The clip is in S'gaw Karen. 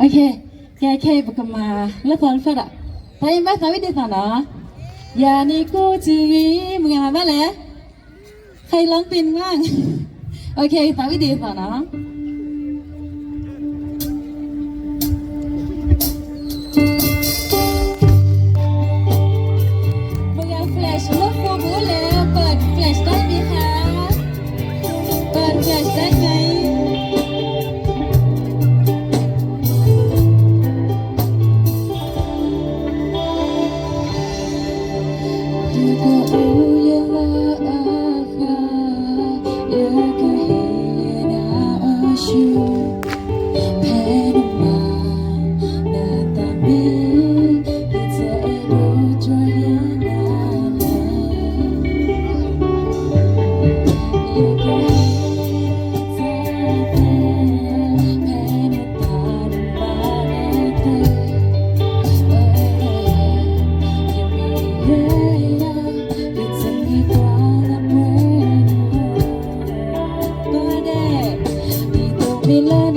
Okay, ကဲခဲအံၤပကမၤလၢသီတဖျၢၣ်ဒီး, တၢ်အံၤဘၣ်သးဝံၣ်ဒ်သိးနီၤ, ယၤန့ၣ်ကိၣ်စုဂံၤ မုၢ်ဂၤမၤဘၣ်လဲၣ်, ใครร้องเป็นบ้าง? Okay, သးဝံၣ်ဒ်သိးနီၤ. မုၢ်ဂၤ flash လၢဖိပူၤလဲၣ်, เปิด flash ได้ไหมคะ? เปิด flash ได้ไหม? မ့ၢ်လၢ